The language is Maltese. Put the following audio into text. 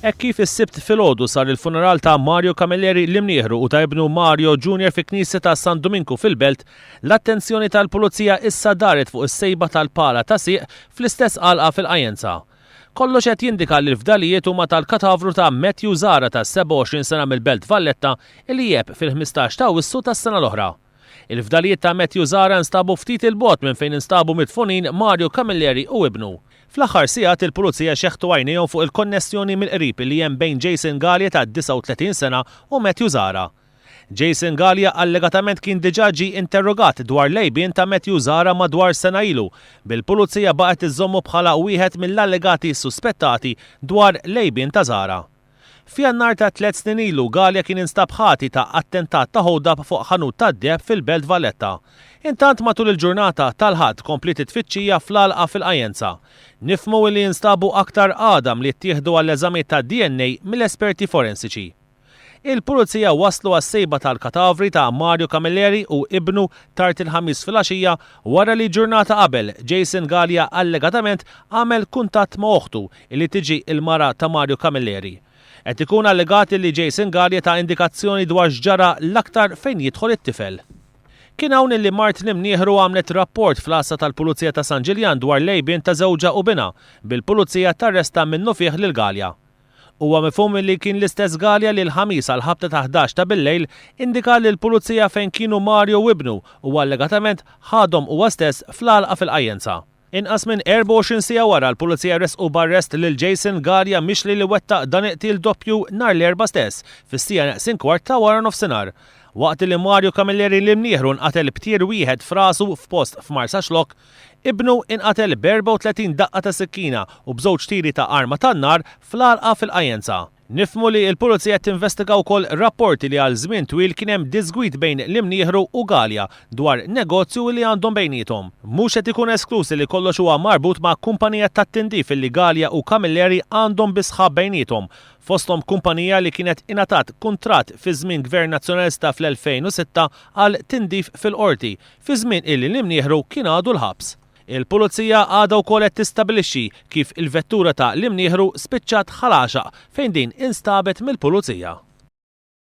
Hekk kif is-Sibt filgħodu sar il-funeral ta' Mario Camilleri l-Imnieħru u ta' ibnu Mario Junior fi Knisja ta' San Duminku fil-Belt, l-attenzjoni tal-Pulizija issa daret fuq is-sejba tal-pala ta' sieq fl-istess għalqa fil-Qajjenza. Kollox qed jindika li l-fdalijiet huma tal-katavru ta' Matthew Zahra ta' 27 sena mill-Belt Valletta li għeb fil-15 ta' Awwissu tas-sena l-oħra. Il-fdalijiet ta' Matthew Zahra nstabu ftit 'il bogħod minn fejn instabu midfunin Mario Camilleri u ibnu. Fl-aħħar sigħat il-Pulizija xeħtu għajnejhom fuq il-konnessjoni mill-qrib li hemm bejn Jason Galea ta' 39 sena u Matthew Zahra. Jason Galea allegatament kien diġà ġie interrogat dwar l-għejbien ta' Matthew Zahra madwar sena ilu, bil-Pulizija baqgħet iżżommu bħala wieħed mill-allegati suspettati dwar l-għejbien ta' Zahra. F'Jannar ta' tlett snin ilu, Galea kien instab ħati ta' attentat ta' hold-up fuq ħanut tad-deheb fil-Belt Valletta. Intant matul il-ġurnata tal-Ħadd kompliet it-tfittxija fl-għalqa fil-Qajjenza. Nifhmu illi instabu aktar għadam li ttieħdu għall-eżami tad-DNA mill-esperti forensiċi. Il-Pulizija waslu għas-sejba tal-katavri ta' Mario Camilleri u ibnu tard il-Ħamis filgħaxija wara li ġurnata qabel Jason Galea allegatament għamel kuntatt ma' oħtu li tiġi l-mara ta' Mario Camilleri. Qed ikun allegat li Jason Galea ta indikazzjoni dwar x'ġara l-aktar fejn jidħol it-tifel. Kien hawn illi mart l-Imnieħru għamlet rapport fl-għassa tal-Pulizija ta' San Ġiljan dwar l-għejbien ta' żewġha u binha, bil-Pulizija tarresta minnufih lil Galea. Huwa mifhum li kien l-istess Galea li l-Ħamis għall-ħabta ta' 11 ta' billejl indika lill-Pulizija fejn kienu Mario u ibnu u allegatament ħadhom huwa stess fl-għalqa fil-Qajjenza. Inqas minn 24 siegħa wara l-Pulizija ressqu b'arrest lil Jason Galea mixli li wettaq dan il-qtil doppju nhar l-Erbgħa stess fis-siegħa neqsin kwart ta' waranofsinhar. Waqt li Mario Camilleri l-Imnieħru nqatel b'tir wieħed f'rasu f'post f'Marsaxlokk, Ibnu inqatel b'34 daqqa ta' sikkina u b'żewġ tiri ta' arma tan-nar fl-għalqa fil-Qajjenza. Nifhmu li l-Pulizija qed tinvestiga wkoll rapporti li għal żmien twil kien hemm diżgwid bejn l-Imnieħru u Galea dwar negozju li għandhom bejniethom. Mhux qed ikun eskluż li kollox huwa marbut ma' kumpanija tat-tindif li Galea u Camilleri għandhom bi sħab bejniethom, fosthom kumpanija li kienet ingħatat kuntratt fi żmien Gvern Nazzjonalista fl-2006 għal tindif fil-Qorti fi żmien illi l-Imnieħru kien għadu l-ħabs. Il-Pulizija għadha wkoll qed tistabilixxi kif il-vettura ta' l-Imnieħru spiċċat Ħal Għaxaq fejn din instabet mill-Pulizija.